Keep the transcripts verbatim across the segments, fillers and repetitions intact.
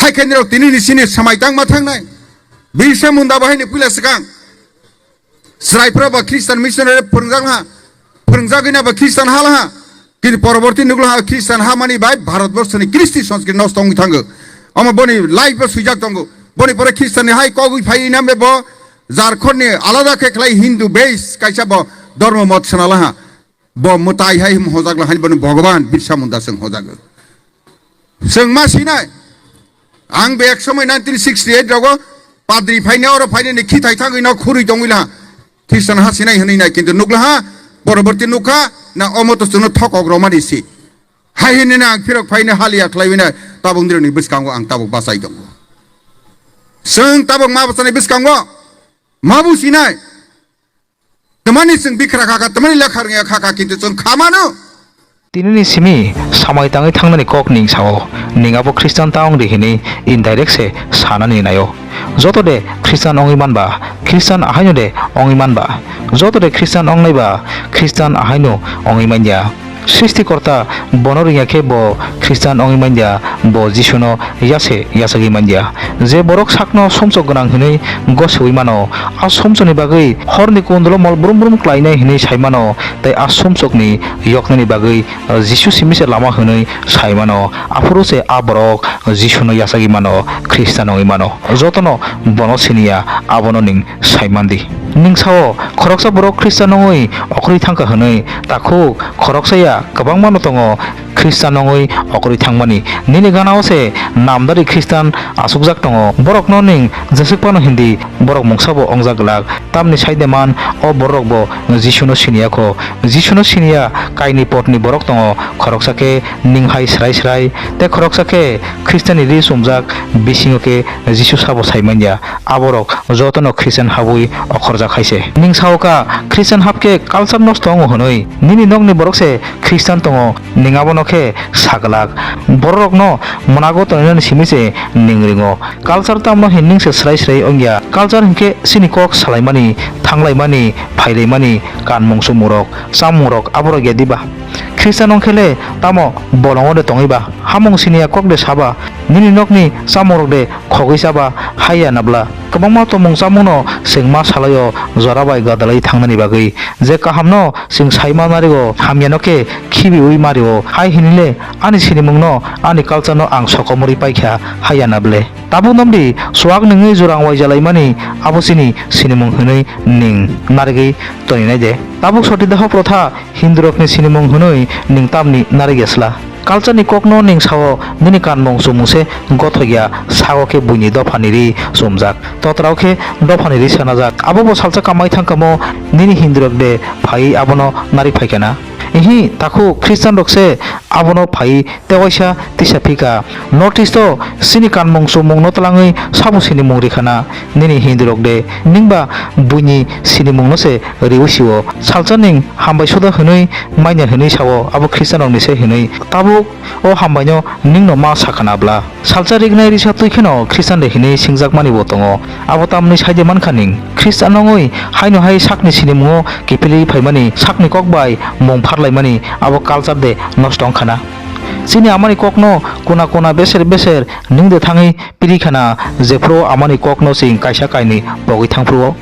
Khe nirok tini ni sini samai tangma thangnai. Birsa Munda bo haini puila swkang. Chwraipra ba Christian missionary phwrwngjak laha. Phwrwngjagwi na ba Christian ha laha. Kintu poroborti nukla ha Christian ha mani bai Bharat borsoni Christian sanskrit nosto wngwi thango. Omo boni life bo swijak tongo. Boni pore Christian ni hai kogwi phai na bo Jharkhand ni alada khe khlai Hindu base kaisa bo dhormo mot swnala ha. Bo mwtai hai hojak la hai bono Bhagwan Birsa Munda chwng hojago. Chwng ma sinai. Ang be ek somoi nineteen sixty eight rogo padri phaine oro phaine ni khithai thangwi no khurui tongwi la. Christian ha sinai hwnwi nai kintu nukla ha poroborti nukha na omo to chwngno thokok romani si. Hai hwnwi na ang phirok phaine haliya khlaiwi nai tabuk nironi bwskango ang tabuk bachai tongo. Chwng tabuk ma bachani bwskango ma businai. Tamani chwng bikra kha kha, tamani lekha rwngya kha kha, kintu chwng kha mano. Tinini simi samai tangwi thangnani kok ning sao, ning abo Khristan ta wng di hwnwi indirect se sanani naio. Joto de Khristan wngwi manba, Khristan ahaino de wngwi manba, joto de Khristan wngnaiba, Khristan ahaino wngwi manya. Sristikorta bono rwngya khe bo Khristan wngwi manya, bo Jisuno yase yachagwi manya. Je borok sakno sumsok gwnang hwnwi goseui mano, a sumsokni bagwi horni kundulo mol brum brum klainai hwnwi sai mano, tei a sumsokni yoknani bagwi Jisu simi se lama hwnwi sai mano, aphuru se a borok Jisuno yachagwi mano, Khristan wngwi mano. Jotono bono siniya, abono ning sai man di. Ning sao, khoroksa borok Khristan wngwi okhorwi thangkha hwnwi, takhuk khoroksa ya kwbangmano tongo Khristan wngwi okhorwi thangmani. Nini ganao se namdari Khristan achukjak tongo. Borokno ning jeswk phano hindi, borok mungsa bo wngjak glak. Tamni saide man, o bororok bo Jisuno siniya kho. Jisuno siniya kaini potni borok tongo, khoroksa khe ning hai srai srai, tei khoroksa khe Khristanni ri chumjak, bisingo khe Jisu sabo sai manya. Aborok jotono Christian habwi okhorjak hai se. Ning sao kha, Christian hap khe culture nosto wngo hwnwi. Nini nokni borok se Christian tongo, ning abono khe sa glak. Bororokno mwnago tongnaini simi se ning ringo. Culture tamno hin ning se srai srai wngya. Culture hinkhe chini kok salaimani, thanglaimani, phailaimani, kanmung sumungrok, chamungrok aborok ya diba? Christian wngkhe le tamo bolongo de tongwi ba? Hamung siniya kok de saba? Nini nokni chamungrok de khogwi chaba haiya nabla. Kwbangma tongmung chamungno chwng ma salaio jora bai gadalai thangnani bagwi. Je kahamno chwng saima narigo, hamyano khe khibiui mario. Hai hinile ani sinimungno, ani culture-no ang sokomorwi paikha haiya nable. Tabuk nokdi swak nungwi jurang waijalaimani abo chini sinimung hinwi ning narigwi toninai de. Tabuk soti daho protha Hindurokni sinimung hwnwi ning tamni narigya sla? Culture-ni kokno ning sao, nini kanmung chumung se gothokya, sago khe buini dophani ri chumjak, totrao khe dophani ri sanajak. Abobo salsa kamai thangkamo nini Hindurok de phaiwi abono nari phaikha na? Ihi, takhuk Khristanrok se abono phaiwi tewaisa tisa phika. North East-o chini kanmung chumungno twlangwi sabo sinimung rikhana nini Hindurok de? Ningba buini sinimungno se riwi sio. Salsa ning hambai suda hwnwi manya hwnwi sao, abo Khristanrokni se hwnwi. Tabuk o hambaino ningno ma sakhana bla? Salsa rignai risa twi kheno Khristan de hwnwi swngjakmani bo tongo. Abo tamni saide mankha ning? Khristan wngwi haino hai sakni sinimungo kiphilwi phaimani, sakni kok bai mung pharlaimani, abo culture de nosto wngkhana? Chini amani kokno kuna kuna beser beser nung de thangwi piri khana, jephru amani kokno chwng kaisa kainwi pogwi thangphru-o.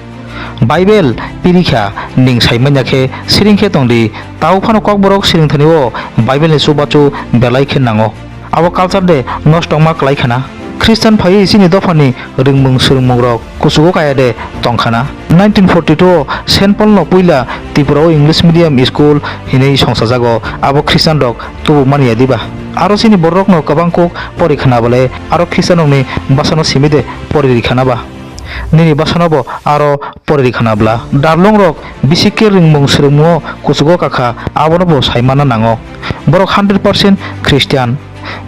Bible piri kha, ning sai manya khe siring khe tong di, tau phano kokborok siring thani-o Bible ni chubachu belai khe nango. Abo culture de nosto wngma kwlai khana. Khristan phaiwi chini dophani ringmung swrwngmungrok kuchugo kaya de tongkhana. Nineteen forty-two o Saint Paul no puila Tripura o English medium school hinwi songchajago, abo Khristanrok tubumani ya diba? Aro chini bororokno kwbang kuk pori khana bole aro Khristanrokni bwsano simi de pori ri khana ba? Nini bwsano bo aro pori ri khana bla? Darlungrok bisi khe ringmung swrwngmungo kuchugo kakha, abono bo sai manna nango. Borok hundred percent Christian.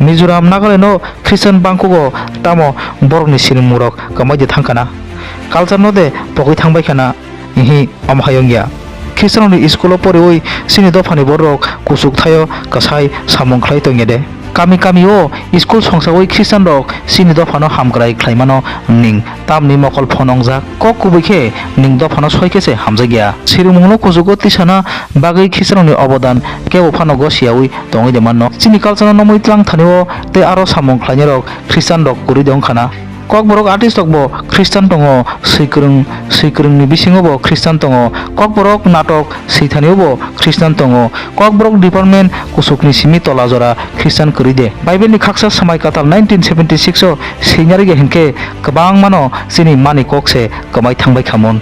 Mizoram, Nagaland-o Christian bangkugo, tamo borokni sinimungrok kwmai de thangkhana? Culture-no de pogwi thangbai khana? Ihi, omo hai wngya. Khristanrokni school-o poriwi chini dophani bororok kuchuk thaio kwsai samung khlai tongya de? Kami kami o school songsawi Christian rok chini dophano hamkrai khlaimano ning tamni mokol phonongjak. Kok kubui khe ning dophano soi khe se hamjakya. Sirimungno kuchugo tisana bagwi Christian rokni obodan kebo phano gosiyawi tongwi de manno. Chini culture no nomwi tlang thani o tei aro samung khlainai rok Christian rok kwrwi de wngkhana. Kokborok artist rok bo Christian tongo, swikwrwng, swikwrwngni bisingo bo Christian tongo. Kokborok natok swithani o bo Christian tongo. Kokborok department kuchukni simi tola jora Christian kwrwi de. Bible ni khaksa swmai kwtal nineteen seventy six o swinari ya hinkhe kwbangmano chini mani kok se kwmai thangbai khamon.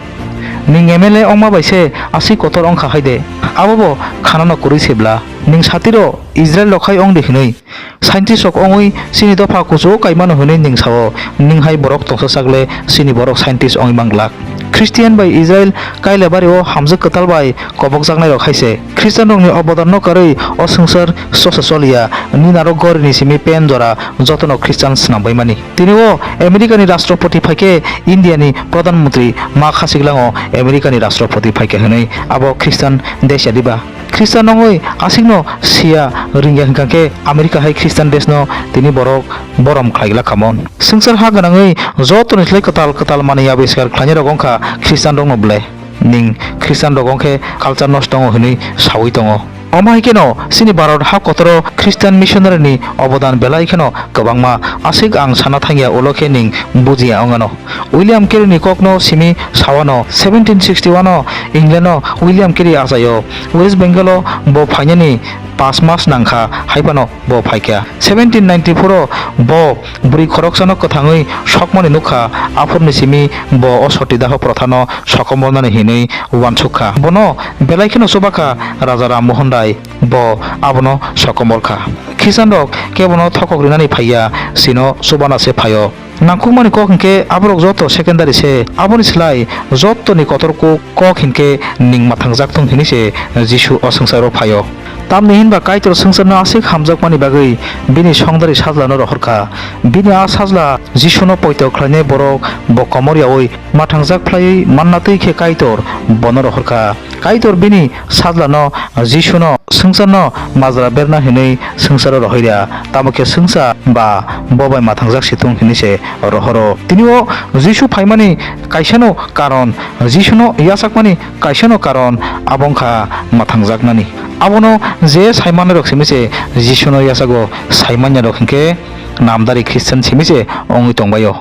Ning M L A ongma bai se aswk kotor ongkha hai de. Abo bo khanano kwrwi se bla. Ning satiro Israel rok hai ong de hinwi. Scientist rok ongwi chini dopha kuchugo kaimano hinwi ning sao, ning hai borok tongsasak le chini borok scientist ongwi manglak. Christian bai Israel Kailabari o hamjwk kwtal bai kobokjaknai rok hai se. Christian rokni obodan no karwi o swngchar sosa choliya, nini narok gori ni simi pen jora jotono Christian swnam bai mani. Tini o America ni Rashtrapati phaikhe India ni Pradhan Mantri ma khasiklang o America ni Rashtrapati phaikha hinwi abo Christian desh ya diba? Christian wngwi asikno siya ringya hwnkha khe America hai Christian desh no tini borok borom khlai glak khamon. Swngchar ha gwnangwi jotoni slai kwtal kwtal manwi abiskar khlainai rok wngkha Christian rokno ble. Ning Christian rok wngkhe culture nosto wngo hwnwi sawi tongo. Omo hai kheno chini Bharat ha kotoro Christian missionary ni obodan belai kheno kwbangma. Aswk ang sana thangya ulo khe ning bujiya wngano. William Carey ni kokno simi sawano, seventeen sixty one o England o William Carey achaio. West Bengal o bo phainani paanch mas nangkha, haiphano bo phaikha. Seventeen ninety four o bo bwrwi khoroksano kwthangwi sokmani nukha, aphurni simi bo o soti daho prothano sokomornani hinwi uansukha. Bono belai kheno chubakha Raja Ram Mohan Rai, bo abono sokomorkha. Christian rok kebono thokok rinani phaiya, chino chubana se phaio. Nangkukmani kok hinkhe aborok joto secondary se, aboni slai jotoni kotor kuk kok hinkhe ning mwthangjak thung hinwi se Jisu o swngcharo phaio. Tamni hinba Kaitor swngcharno aswk hamjakmani bagwi bini songdari sajlano rohorkha. Bini a sajla Jisuno poito khlainai borok bo komor yaui mwthangjak phlaiwi manna twi khe Kaitor bono rohorkha. Kaitor bini sajlano Jisuno swngcharno majra berna hinwi swngcharo rohoiya, tamo khe swngchar ba bo bai mwthangjak si thung hinwi se rohoro. Tini o Jisu phaimani kaisano karon, Jisuno yachakmani kaisano karon abo wngkha mwthangjaknani. Abono je saimannairok simi se Jisuno yachago, saimannairok hinkhe namdari Christian simi se wngwi tongbaio.